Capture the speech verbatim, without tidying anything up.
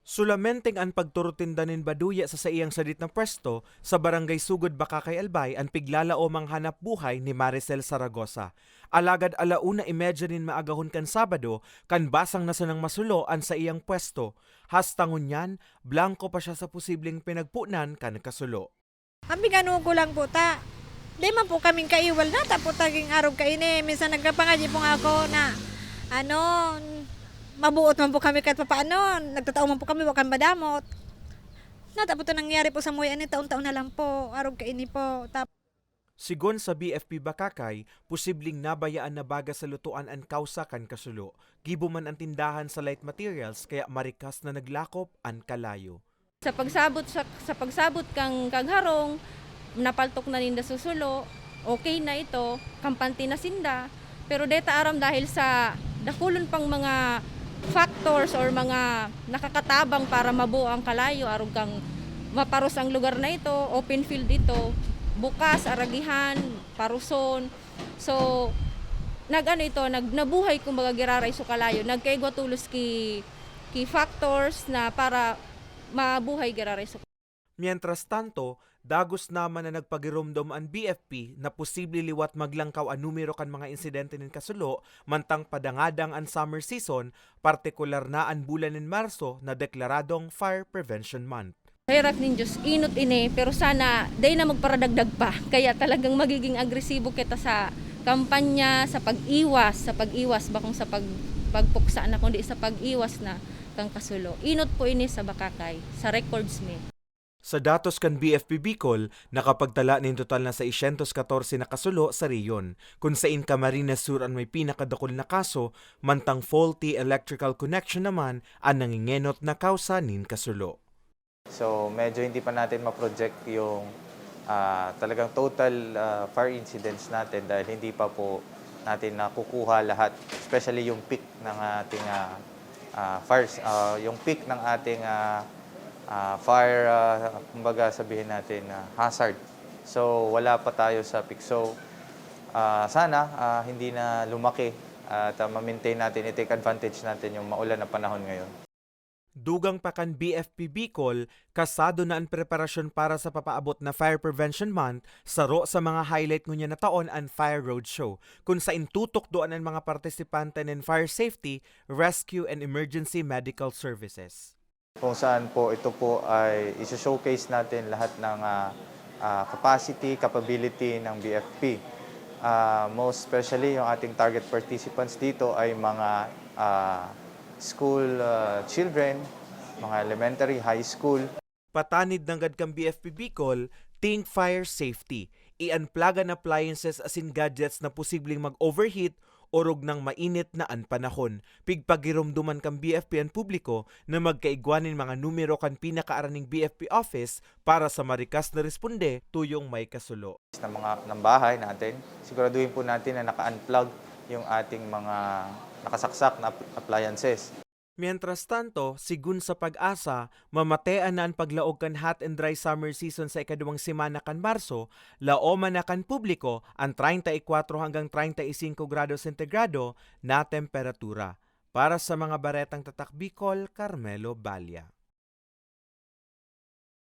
Solamenteng an pagturutinda nin baduya sa saiyang sadit na pwesto sa Barangay Sugod, Bacacay, Albay an piglalaomang hanap buhay ni Maricel Zaragoza. Alagad ala una y medya nin maagahon kan Sabado, kan basang na sanang masulo an saiyang pwesto. Hasta ngunyan, blangko pa siya sa posibleng pinagponan kan kasulo. An pigano ko lang po ta, di man po kaming kaiwal na, ta po taging arog kaini. Minsan nagkapangadyi po nga ako na, ano, mabuot man po kami kahit papaano, nagtatao man po kami, wa kami madamot. Nata po to nangyari po sa Moy, ani, taon-taon na lang po, arog kaini po. Tap- Sigon sa B F P Bacacay, posibleng nabayaan na baga sa lutoan an kausa kan kasulo. Gibo man an tindahan sa light materials, kaya marikas na naglakop an kalayo. Sa pagsabot sa, sa pagsabot kang kagharong, napaltok na ninda susulo, okay na ito, kampante na sinda. Pero deta aram dahil sa dakulon pang mga factors or mga nakakatabang para mabuo ang kalayo, arog kang maparos ang lugar na ito, open field ito, bukas, aragihan, paruson. So, nag-ano ito, nag-, nabuhay kumbaga giraray so kalayo. Nagkaigwa tolos ki, ki factors na para mabuhay giraray so Mientras tanto, dagos naman na nagpagiromdom an B F P na posible liwat maglangkaw an numero kan mga insidente nin kasulo mantang padangadang an summer season, partikular na an bulan nin Marso na deklaradong Fire Prevention Month. Herak nin Diyos, inot ini, pero sana dai na magparadagdag pa. Kaya talagang magiging agresibo kita sa kampanya, sa pag-iwas, sa pag-iwas, bakong sa pag-, pagpuksa na, kundi sa pag-iwas na kan kasulo. Inot po ini sa Bacacay, sa records mi. Sa datos kan B F P Bicol, nakapagtala nin total na seiscientos catorce na kasulo sa rehiyon, kun sain Camarines Sur an may pinakadakul na kaso, mantang faulty electrical connection naman an nangengenot na kausa nin kasulo. So, medyo hindi pa natin ma-project yung, ah, talagang total, ah, fire incidents natin dahil hindi pa po natin nakukuha lahat, especially yung peak ng ating, ah, ah, fires, ah, yung peak ng ating, ah, ah, fire, ah, kumbaga sabihin natin, ah, hazard. So, wala pa tayo sa peak. So, ah, sana, ah, hindi na lumaki at, ah, ma-maintain natin, i-take advantage natin yung maulan na panahon ngayon. Dugang pa kan B F P Bicol, kasado na an preparasyon para sa papaabot na Fire Prevention Month. Saro sa mga highlight ngunyan na taon an Fire Road Show, kun sain tutukdoan an mga partisipante nin fire safety, rescue, and emergency medical services. Kung saan po ito po ay iso-showcase natin lahat ng, ah, ah, capacity, capability ng B F P. Ah, most especially, yung ating target participants dito ay mga, ah, school, ah, children, mga elementary, high school. Patanid nanggad kan B F P Bicol, Think Fire Safety. I-unplug an appliances asin gadgets na posibleng mag-overheat, orog nang mainit na an panahon. Pigpagiromdoman kan B F P an publiko na magkaigwa nin mga numero kan pinakaaraning B F P office para sa marikas na responde tuyong may kasulo. Sa mga, ng bahay natin, siguraduhin po natin na naka-unplug yung ating mga nakasaksak na ap-, appliances. Mientras tanto, sigun sa PAGASA, mamatean na an paglaog kan hot and dry summer season sa ikaduwang semana kan Marso, laoman na kan publiko an treinta y cuatro hanggang treinta y cinco grado sentigrado na temperatura. Para sa mga baretang Tatak Bicol, Carmelo Balla.